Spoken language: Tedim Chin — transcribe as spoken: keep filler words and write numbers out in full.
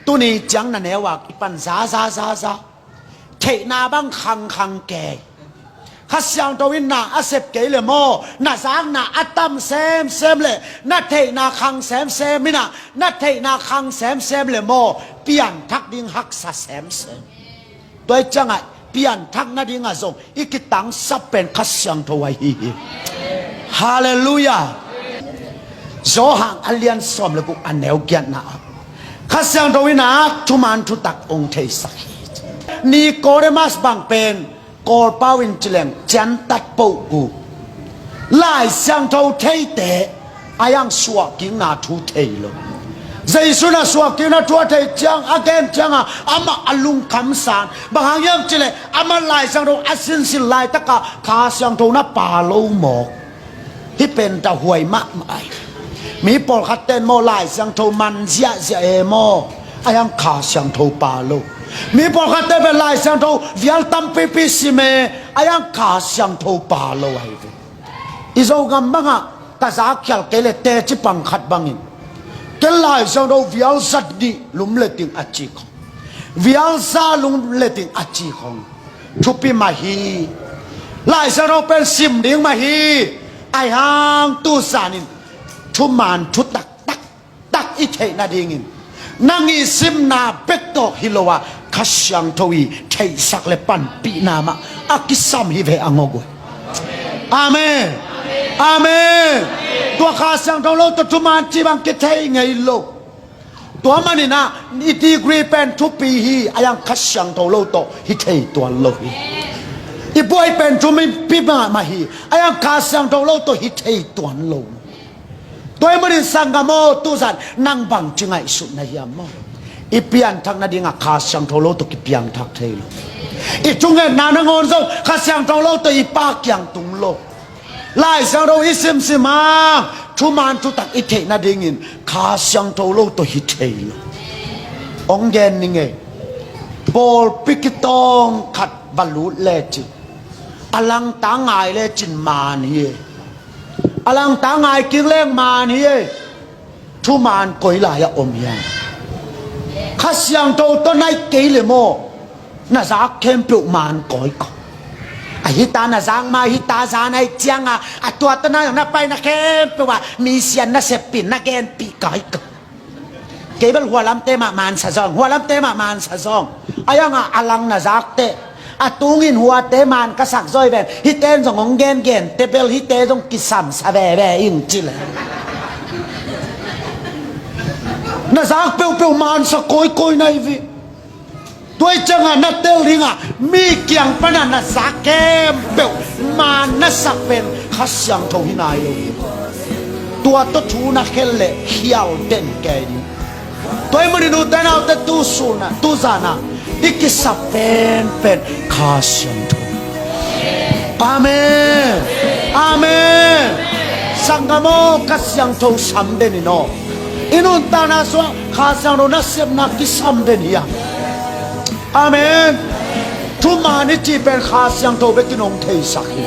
Tuni ciang na neu a kipan za za za za, theihna bang khangkhang kei. Kha Siangtho in na a sep kei le maw, na zakna a tam semsem le, na theihna khang semsem in ah, na theihna khang semsem le maw, pianthak ding haksa semsem. Tua ih ciangah pianthak nadingah zong i kitangsap pen Kha Siangtho ahi hi. Halleluiah. Johan a lian sawm le guk a neu giatna ah Kha Siangtho in ah thuman thutak ong theisak hi. Nikodemas bang pen Kawlpau in ci leng ciantat poh gu, Lai Siangtho theite a iang suahkikna thu thei lo. Jesu in a suahkikna thu a thei ciang a gen ciangah amah a lungkham san. Bang hang hiam cih leh amah Lai Siangtho a sinsin laitakah Kha Siangtho na pha lo mawk. Hih pen tahuai mahmah ahi. Mi pawlkhatte in maw Lai Siangtho man ziahziah e maw, a iang Kha Siangtho pha lo. Mi pawlkhatte pen Lai Siangtho vial tampipi sim e, a iang Kha Siangtho pha lo ahi ve. I Zogam bangah ka zakkhial kei le teci pangkhat bangin, ken Lai Siangtho vial za ding lum le ding a ci khong, vial za lum le ding a ci khong thupi mah hi. Lai Siangtho pen sim ding mah hi. Ahi hang tu zanin thuman thutak taktak i theih nadingin nang i simna bek tawh hi lo a, Kha Siangtho i theihsak le panpihna mah a kisam hi ve a ngawk uh. Amen. Amen. Tua Kha Siangtho lo tawh thuman cih bang kithei ngei lo. Tua manin ah i degree pen thupi hi, a iang Kha Siangtho lo tawh hi thei tuan lo hi. I buai pen thupi mahmah hi, a iang Kha Siangtho lo tawh hi thei tuan lo. Tua ih manin sanggam aw, tuzan nang bangci ngaihsut na hiam maw? I pianthak nadingah Kha Siangtho lo tawh kipiangthak thei lo. I thungetna nangawn zong Kha Siangtho lo tawh i Pa kiang tung lo. Lai Siangtho i simsim a, thuman thutak i theih nadingin Kha Siangtho lo tawh hi thei lo. Ong gen ning ei. Pawlpi kitawng khat va lut lecin, a langta ngai lecin man hi ei. A langta ngai kik leng man hi ei. Thuman koi lai-ah om hiam? Kha Siangtho tawh na it kei le maw, na zak khempeuh man koi ko. A hita na zak ma hita za na it cianga, a tua tawh na na paina khempeuh ah misian na seppih na genpih koi ko. Kei bel hualamte mah mansa zong, hualamte mah mansa zong. A ianga a lang na zakte, a tungin huate man ka sak zaw hi ven. Hite in zong hong gengen te bel hite zong kisamsa veve ing ci le. Na zak peuhpeuh mansa kawikawi na hi ve. Tua ih cianga na tel dingah mi kiang pana na zak khempeuh man na sak pen Kha Siangtho hi nai lo hi. Tua tawh thu na khen leh khial den kei ding. Tua ih manin ute naute, tu sun ah, tu zan ah i kisap penpen Kha Siangtho. Amen. Amen. Sanggam aw, Kha Siangtho sam den in aw. I nuntakna sungah Kha Siangtho nasepna kisam den hi a. Amen. Thuman i cih pen Kha Siangtho bekin hong theisak hi.